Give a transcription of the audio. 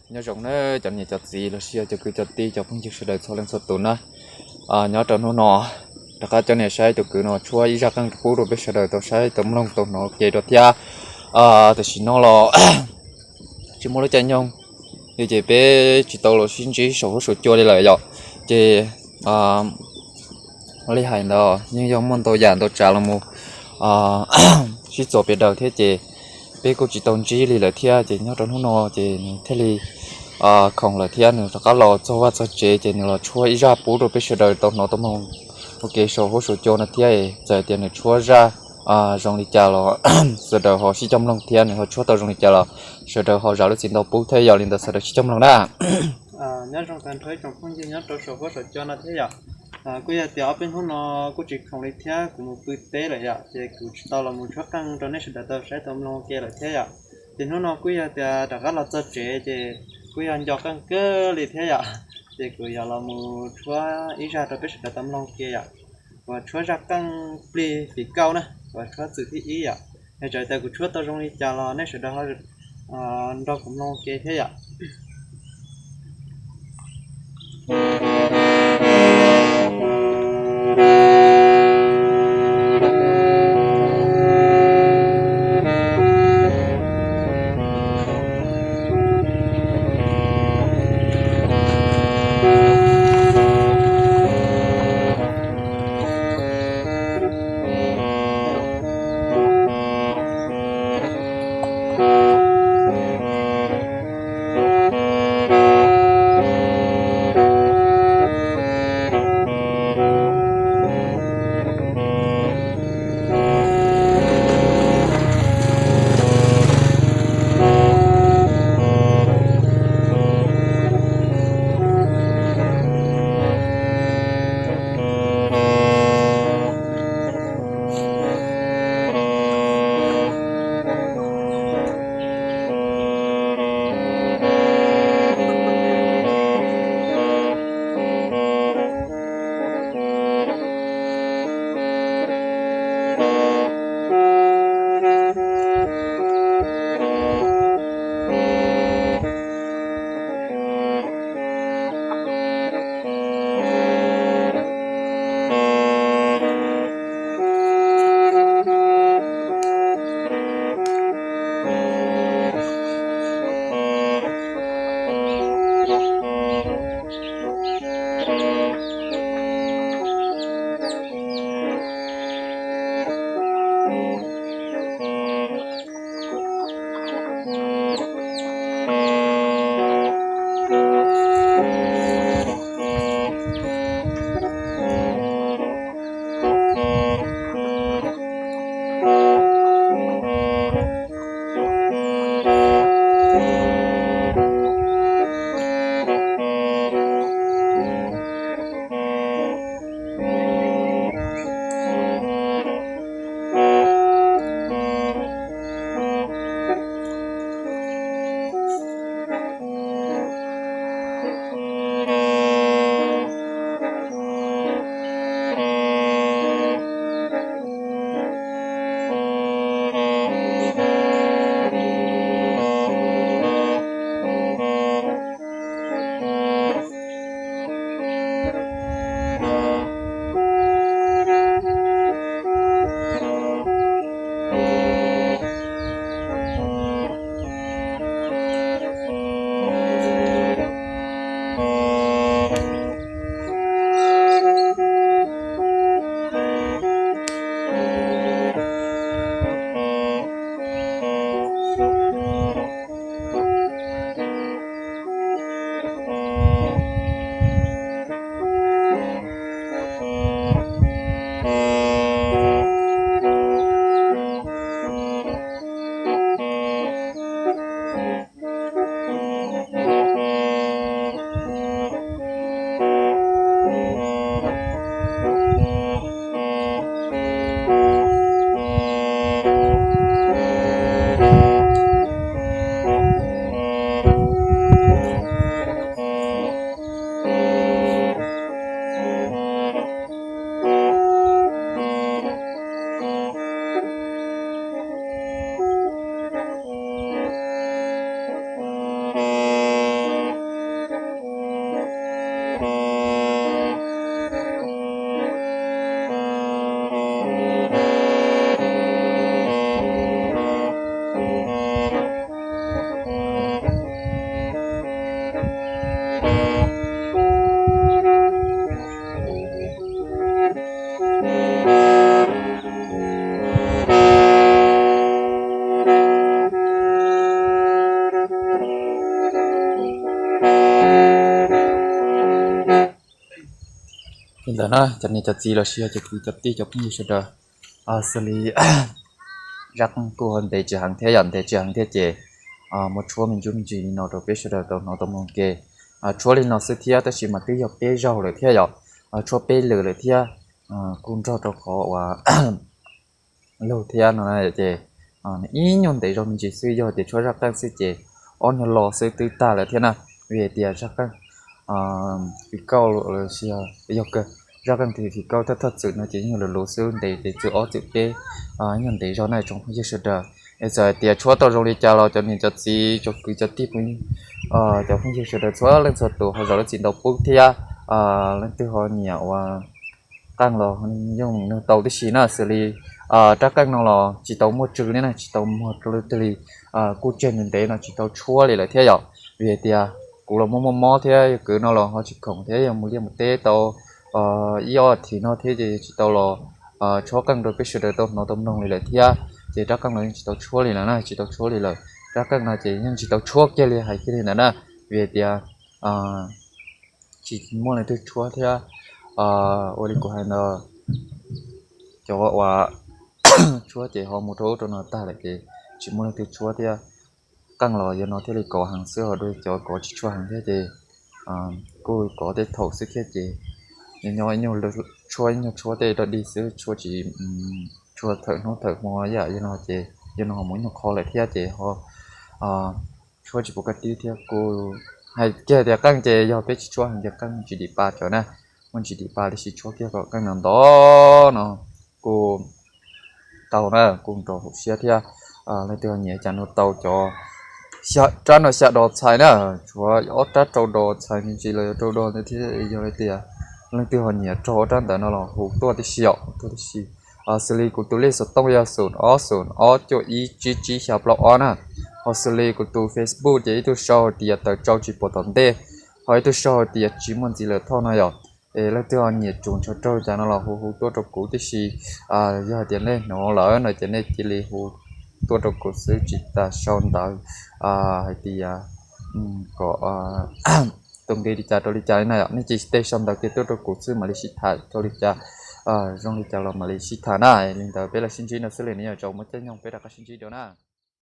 Nyob zoo na cov niam cov txiv los sis yog cov kwv cov tij cov phooj ywg sawv daws txhua leej txhua tus na. Nyob rau hnub no rov qab coj nej saib tus kwv no tshuab ib zaj qeej pub rau peb sawv daws tau saib tau mloog tau hnov ua ke rau thiab. Tam sim no los tsis muaj lub caij nyoog li ces peb tsis tau los sib ntsib saum huab saum cua li lawm yom. Ces li hais ntawd yeej yog muaj ntau yam ntau tsav los mus sib txuas pias daws thiab ces peb kuj tsis tau ntsib li lawm thiab. Ces nyob rau hnub no ces nws thiaj li khoom lawm thiab nws rov qab los txog vaj txog tsev ces nws los tshuab ib zaj pub rau peb sawv daws tau hnov tau mloog ua ke saum huab saum cua no thiab. Txawm tias nws tshuab zaj zoo li cas los sawv daws ho sib coj mloog thiab, nws ho tshuab tau zoo li cas los sawv daws ho zam lub txim ntau pub thiab. Yog li ntawd sawv daws sib coj mloog na. Nyob zoo tag nrho ib tsoom phooj ywg nyob rau saum huab saum cua no thiab yom. Kuj yog tias ob peb hnub no kuj tsis khoom li thiab kuv mus pw teb lawm yom, ces kuv tsis tau los mus tshuab qeej rau nej sawv daws tau saib tau mloog ua ke lawm thiab yom. Ces hnub no kuj yog tias rov qab los txog tsev ces kuj yog nco qeej kawg li thiab yom. Ces kuv yuav los mus tshuab ib zaj rau peb sawv daws tau mloog ua ke yom. Kuv tshuab zaj qeej plig fim kauj na, kuv tshuab txwm thib ib yom. Yog txawm tias kuv tshuab tau zoo li cas los nej sawv daws ho nrog kuv mloog ua ke thiab yom. Li ntawd na cov niam cov txiv los sis yog cov kwv cov tij cov phooj ywg sawv daws, xws li zaj qeej kuj ntev tsis heev thiab yom, ntev tsis heev thiab ces muab tshuab me ntsis me ntsis li no rau peb sawv daws tau hnov tau mloog ke. Tshuab li no xwb thiab tab sis mas twb yog peb zaug lawm thiab yom, tshuab peb lwm lawm thiab, kuj nrog rau qhov uas lug thiab no ces ib nyuag ntev zog me ntsis xwb, yog tias tshuab zaj qeej xwb ces ob nyuag lo xwb twb tag lawm thiab na. Vim hais tias zaj qeej fij kauj los sis yog kawg, zaj qeej fij kauj thawj thawj txwm no ces ib nyuag luv luv xwb, ntev ces txwm ob txwm peb, ib nyuag ntev zog na tsoom phooj ywg sawv daws. Es txawm hais tias tshuab tau zoo li cas los cov niam cov txiv cov kwv cov tij, cov phooj ywg sawv daws txhua leej txhua tus ho zam lub txim ntau pub thiab. Leej twg ho nyiam ua qeej los yeej nug tau tib si na, xws li rab qeej no los tsis tau muaj tsw li na, tsis tau muaj rau leej twg li, kuj tseg ntev ntev no tsis tau tshuab li lawm thiab yom. Vim hais tias kuv los muaj muaj mob thiab, yog kwv no los ho tsis khoom thiab, yog mus liaj mus teb tau ib ob thiv no thiab ces tsis tau los tshuab qeej rau peb sawv daws tau hnov tau mloog li lawm thiab. Ces rab qeej no yeej tsis tau tshuab li lawm na, tsis tau tshuab li lawm. Rab qeej no ces yeej tsis tau tshuab kiag li, hais kiag li ntawd na. Vim hais tias tsis muaj leej twg tshuab thiab. Ua li kuv hais ntawd, cov uas tshuab ces ho mus rau ub rau no tag lawm ces tsis muaj leej twg tshuab thiab. Qeej los yog no thiaj li kov heev xwb, ho dua cov kov tsis tshua heev thiab ces kuj kov tej thaum xwb thiab ces nyob ib nyuag tshuab ib nyuag tshuab tej dog dig xwb, tshuab tsis tshua thawm hnub thawm hmo yam yog no ces yog no ho mus ib nyuag qho lawm thiab ces ho tshuab tsis pub kaj tib thiab. Kuj hais kiag tias qeej ces yog peb tsis tshuab heev ces qeej tsis dim pa cov na, muaj tsis dim pa li, sis tshuab kiag kom qeej no ntov no kuj tau na, kuj nrov hauv siab thiab. Leej twg ho nyiam cas no tau cov rab no xya dos txhais na, tshuav ob rab rau dos txhais me ntsis los yog rau dos ntawd thiab. Yog li tias leej twg ho nyiam rau ob rab ntawd no los hu tuaj tib si os, hu tuaj tib si. Xws li kuv tus lej xov tooj yog xoom ob xoom ob cuaj ib tsib tsib xya plaub ob na. Ho xws li kuv tus Facebook ces ib tug sau hais tias Tawm Tsau Tsis Pom Tom Ntej, ho ib tug sau hais tias Tsis Muaj Ntxiv Lawm Thoj no yom. Es leej twg ho nyiam tsuas ntshaw raug cas no los hu hu tuaj rau kuv tib si. Yog hais tias nej hnov lawm no ces nej cia li hu tuaj rau kuv xwb, tsis tas sau ntawv hais tias kom tus nqi li cas rau li cas li na yom. Nej cia li sau ntawv kiag tuaj rau kuv xwb mam li sib tham rau li cas, zoo li cas los mam li sib tham na. Li ntawd peb los sib ntsib no xwb, li no yog tsaus muaj caij nyoog peb rov qab sib ntsib dua na.